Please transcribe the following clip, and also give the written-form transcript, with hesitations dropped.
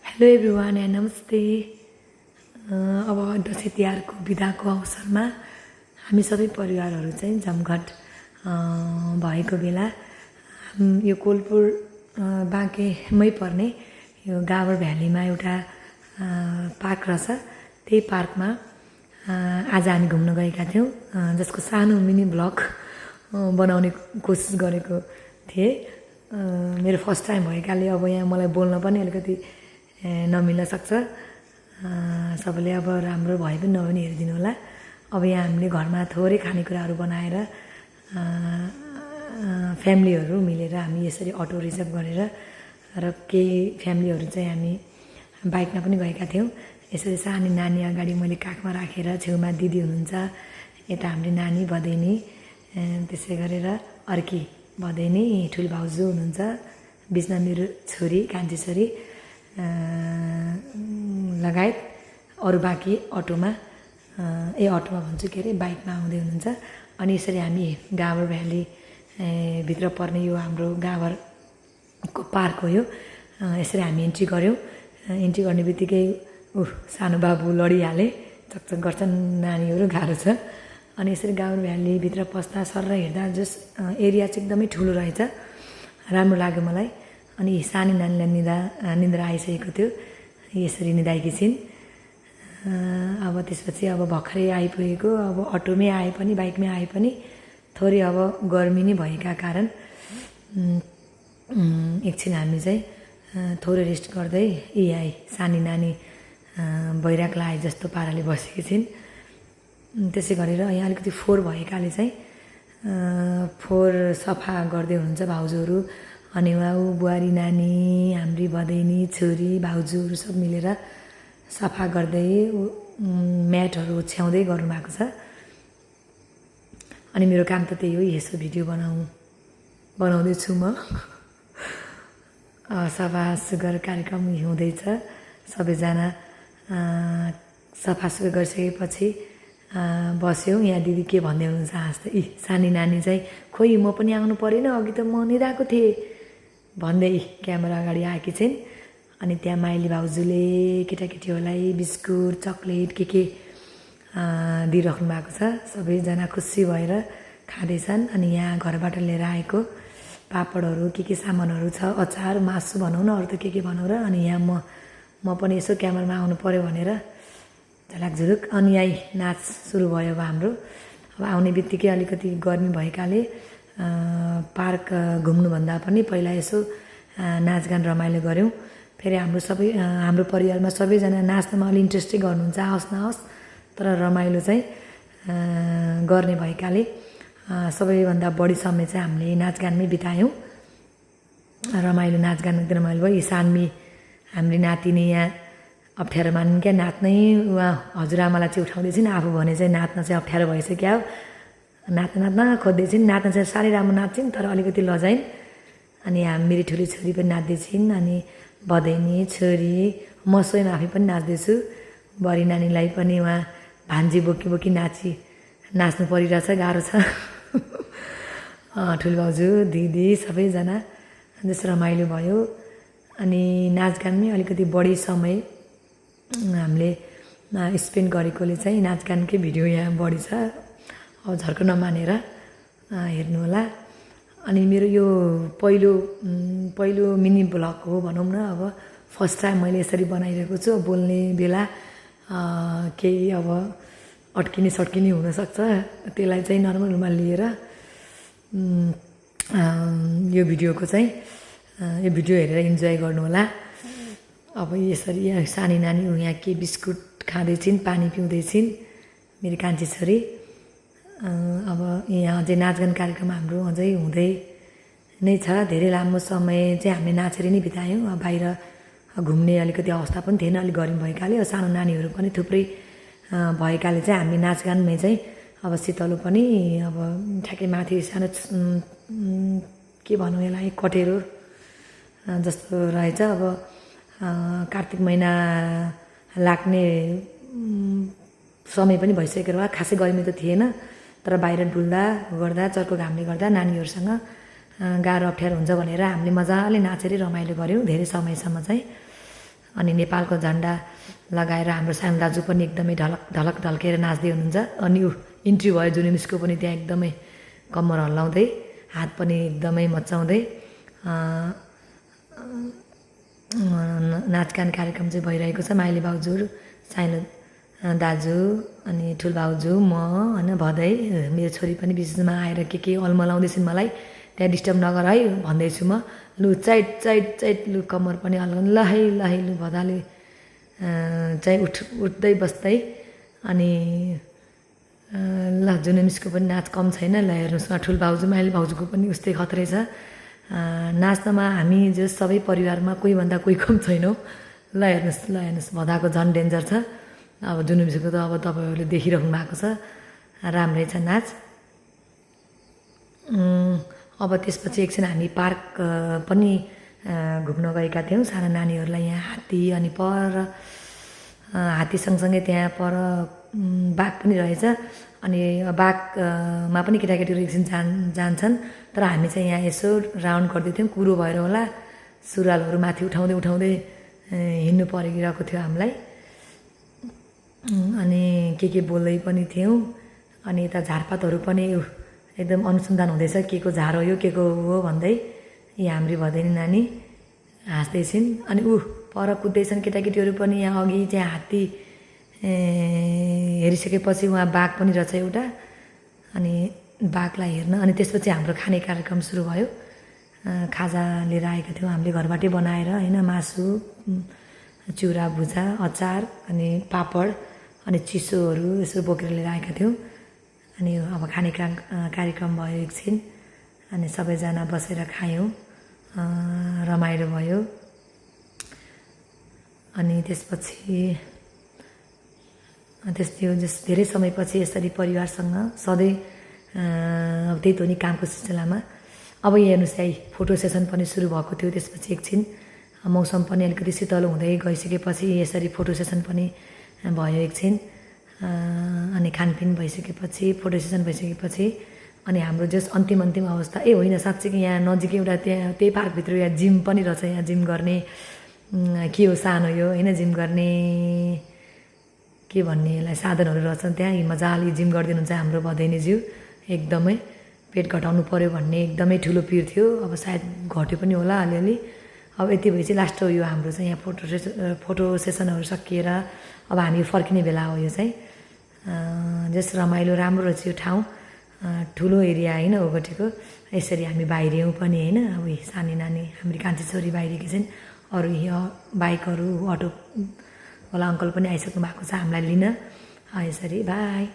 Hello everyone and नमस्ते। अब दसैँ तिहारको बिदाको अवसरमा हामी सबै परिवारहरू चाहिँ जमघट भएको बेला यो कोलपुर बाँकेमै पर्ने यो गावर भ्यालीमा एउटा पार्क रहेछ। त्यही पार्कमा आज हामी घुम्न गएका थियौँ, जसको सानो मिनी ब्लग बनाउने कोसिस गरेको थिएँ। मेरो फर्स्ट टाइम भएकाले अब यहाँ मलाई बोल्न पनि अलिकति नमिल्न सक्छ। सबैले अब राम्रो भए पनि नभए पनि हेरिदिनु होला। अब यहाँ हामीले घरमा थोरै खानेकुराहरू बनाएर फ्यामिलीहरू मिलेर हामी यसरी अटो रिजर्भ गरेर र केही फ्यामिलीहरू चाहिँ हामी बाइकमा पनि गएका थियौँ। यसरी सानो नानी अगाडि मैले काखमा राखेर, छेउमा दिदी हुनुहुन्छ, यता हाम्रो नानी भदैनी, त्यसै गरेर अर्की भदैनी, ठुलो भाउजू हुनुहुन्छ, बिचमा मेरो छोरी कान्छी छोरी लगायत अरू बाँकी अटोमा अटोमा भन्छु के अरे बाइकमा आउँदै हुनुहुन्छ। अनि यसरी हामी गावर भ्याली भित्र पर्ने यो हाम्रो गावरको पार्क हो यो। यसरी हामी इन्ट्री गऱ्यौँ। इन्ट्री गर्ने बित्तिकै सानो बाबु लडिहाले, चकचक गर्छन् नानीहरू, गाह्रो छ। अनि यसरी गावर भ्यालीभित्र पस्दा सर हेर्दा जस एरिया चाहिँ एकदमै ठुलो रहेछ, राम्रो लाग्यो मलाई। अनि सानो नानीलाई निन्द्रा आइसकेको थियो, यसरी निदाएकी छिन्। अब त्यसपछि अब भर्खरै आइपुगेको, अब अटोमै आए पनि बाइकमै आए पनि थोरै अब गर्मी नै भएका कारण एकछिन हामी चाहिँ थोरै रेस्ट गर्दै सानी नानी बैराग लाए जस्तो पाराले बसेकी छिन्। त्यसै गरेर यहाँ अलिकति फोहोर भएकाले चाहिँ फोहोर सफा गर्दै हुनुहुन्छ भाउजूहरू। अनि उहाँ बुहारी नानी, हाम्री भदैनी, छोरी, भाउजूहरू सब मिलेर सफा गर्दै म्याटहरू ओछ्याउँदै गर्नुभएको छ। अनि मेरो काम त त्यही हो, यसो भिडियो बनाउँदैछु म। सफा सुग्घर कार्यक्रम हुँदैछ। सबैजना सफासुग्घर गरिसकेपछि बस्यौँ। यहाँ दिदी के भन्दै हुनुहुन्छ हाँस्दै, सानी नानी चाहिँ खोइ म पनि आउनु परेन, अघि त म निदाएको थिएँ भन्दै क्यामेरा अगाडि आएकी छिन्। अनि त्यहाँ माइली भाउजूले केटाकेटीहरूलाई बिस्कुट, चक्लेट के दिइराख्नु भएको छ। सबैजना खुसी भएर खाँदैछन्। अनि यहाँ घरबाट लिएर आएको पापडहरू के सामानहरू छ, अचार, मासु भनौँ न, अरू त के भनौँ र। अनि यहाँ म पनि यसो क्यामेरामा आउनु पऱ्यो भनेर झलकझुलुक। अनि यहीँ नाच सुरु भयो अब हाम्रो। अब आउने बित्तिकै अलिकति गर्मी भएकाले पार्क घुम्नुभन्दा पनि पहिला यसो नाचगान रमाइलो गऱ्यौँ। फेरि हाम्रो परिवारमा सबैजना नाच्नमा अलि इन्ट्रेस्टै गर्नुहुन्छ, आओस् नआओस्, तर रमाइलो चाहिँ गर्ने भएकाले सबैभन्दा बढी समय चाहिँ हामीले नाचगानमै बितायौँ। रमाइलो नाचगान एकदम रमाइलो भयो। सानमी हाम्रो नातिनी यहाँ अप्ठ्यारो मानिन् क्या, नाच्नै उहाँ हजुरआमालाई चाहिँ उठाउँदैछिन्, आफू भने चाहिँ नाच्न चाहिँ अप्ठ्यारो भइसक्यो। नाच्न खोज्दैछिन्, नाच्न चाहिँ साह्रै राम्रो नाच्छिन्, तर अलिकति लजाइन्। अनि मेरी ठुली छोरी पनि नाच्दैछिन्। अनि भदैनी, छोरी, म स्वयं आफै पनि नाच्दैछु। बडी नानीलाई पनि उहाँ भान्जी बोकी नाच्नु परिरहेछ, गाह्रो छ। ठुलो भाउजू, दिदी, सबैजना जस्तो रमाइलो भयो। अनि नाचगानमै अलिकति बढी समय हामीले स्पेन्ड गरेकोले चाहिँ नाचगानकै भिडियो यहाँ बढी छ। अब झर्को नमानेर हेर्नु होला। अनि मेरो यो पहिलो मिनी ब्लग हो भनौँ न। अब फर्स्ट टाइम मैले यसरी बनाइरहेको छु। बोल्ने बेला केही अब अड्किने सड्किने हुनसक्छ, त्यसलाई चाहिँ नर्मलमा लिएर यो भिडियोको चाहिँ यो भिडियो हेरेर इन्जोय गर्नु होला। अब यसरी यहाँ सानी नानी यहाँ के बिस्कुट खाँदैछिन्, पानी पिउँदैछिन्, मेरो कान्छी छोरी। अब यहाँ अझै नाचगान कार्यक्रम हाम्रो अझै हुँदै नै छ। धेरै लामो समय चाहिँ हामीले नाचेर नै बितायौँ। बाहिर घुम्ने अलिकति अवस्था पनि थिएन, अलिक गर्मी भएकाले। सानो नानीहरू पनि थुप्रै भएकाले चाहिँ हामी नाचगानमै चाहिँ अब शीतलो पनि अब ठ्याक्कै माथि सानो के भनौँ यसलाई, कटेरो जस्तो रहेछ। अब कार्तिक महिना लाग्ने समय पनि भइसकेर खासै गर्मी त थिएन, तर बाहिर डुल्दा गर्दा चर्को घामले गर्दा नानीहरूसँग गाह्रो अप्ठ्यारो हुन्छ भनेर हामीले मजाले नाचेरै रमाइलो गऱ्यौँ धेरै समयसम्म चाहिँ। अनि नेपालको झन्डा लगाएर हाम्रो सानो दाजु पनि एकदमै ढलक ढल्केर नाच्दै हुनुहुन्छ। अनि ऊ इन्ट्री भयो जुनी मिसको पनि त्यहाँ एकदमै कम्मर हल्लाउँदै हात पनि एकदमै मचाउँदै नाचगान कार्यक्रम चाहिँ भइरहेको छ। माइली भाउजूहरू, सानो दाजु अनि ठुलो भाउजू, म होइन भदै मेरो छोरी पनि बिचमा आएर के अल्मलाउँदैछिन् मलाई, त्यहाँ डिस्टर्ब नगर है भन्दैछु म। लु चाइट चाइट चाइट लु कम्मर पनि हल्लाउनु ल है लु भदाले चाहिँ उठ्दै बस्दै। अनि ल जुने मिसको पनि नाच कम छैन। ल हेर्नुहोस् न ठुलो भाउजू माइली भाउजूको पनि उस्तै खत्रै छ। नाच्नमा हामी जो सबै परिवारमा कोहीभन्दा कोही कम छैनौँ। ल हेर्नुहोस् भदाको झन् डेन्जर छ। अब जुनु मिसको त अब तपाईँहरूले देखिराख्नु भएको छ, राम्रै छ नाच। अब त्यसपछि एकछिन हामी पार्क पनि घुम्न गएका थियौँ साना नानीहरूलाई। यहाँ हात्ती अनि पर हात्ती सँगसँगै त्यहाँ पर बाघ पनि रहेछ। अनि बाघमा पनि केटाकेटीहरू एकछिन जान्छन्। तर हामी चाहिँ यहाँ यसो राउन्ड गर्दै थियौँ, कुरो भएर होला सुरुवालहरू माथि उठाउँदै हिँड्नु परिरहेको थियो हामीलाई। अनि के बोल्दै पनि थियौँ। अनि यता झारपातहरू पनि एकदम अनुसन्धान हुँदैछ, के को झार हो यो के को हो भन्दै। यी हाम्री भदैनी नानी हाँस्दैछिन्। अनि पर कुद्दैछन् केटाकेटीहरू पनि। यहाँ अघि चाहिँ हात्ती हेरिसकेपछि उहाँ बाघ पनि रहेछ एउटा। अनि बाघलाई हेर्न अनि त्यसपछि हाम्रो खाने कार्यक्रम सुरु भयो। खाजा लिएर आएका थियौँ हामीले घरबाटै बनाएर होइन, मासु, चिउरा भुजा, अचार अनि पापड अनि चिसोहरू यसो बोकेर लिएर आएका थियौँ। अनि अब खाने कार्यक्रम भयो एकछिन। अनि सबैजना बसेर खायौँ, रमाइलो भयो। अनि त्यसपछि धेरै समयपछि यसरी परिवारसँग सधैँ अब त्यही त हो नि कामको सिलसिलामा। अब हेर्नुहोस् है फोटो सेसन पनि सुरु भएको थियो। त्यसपछि एकछिन मौसम पनि अलिकति शीतल हुँदै गइसकेपछि यसरी फोटो सेसन पनि भयो एकछिन। अनि खानपिन भइसकेपछि फोटो सेसन भइसकेपछि अनि हाम्रो जस अन्तिम अवस्था होइन साँच्चै कि यहाँ नजिकै एउटा त्यही पार्कभित्र यहाँ जिम पनि रहेछ। यहाँ जिम गर्ने के हो सानो यो होइन, जिम गर्ने के भन्ने यसलाई साधनहरू रहेछन् त्यहाँ। मजाले जिम गरिदिनुहुन्छ हाम्रो भदैनीज्यू। एकदमै पेट घटाउनु पऱ्यो भन्ने एकदमै ठुलो पिर थियो। अब सायद घट्यो पनि होला अलिअलि। अब यति भएपछि लास्ट हो यो हाम्रो चाहिँ यहाँ फोटो सेसनहरू सकिएर अब हामी फर्किने बेला हो यो चाहिँ। जस रमाइलो राम्रो रहेछ यो ठाउँ, ठुलो एरिया होइन ओगटेको। यसरी हामी बाहिरियौँ पनि होइन। अब सानी नानी हाम्रो कान्छी छोरी बाहिरिएकी छिन्। अरू यहाँ बाइकहरू अटोवाला अङ्कल पनि आइसक्नु भएको छ हामीलाई लिन। यसरी बाई।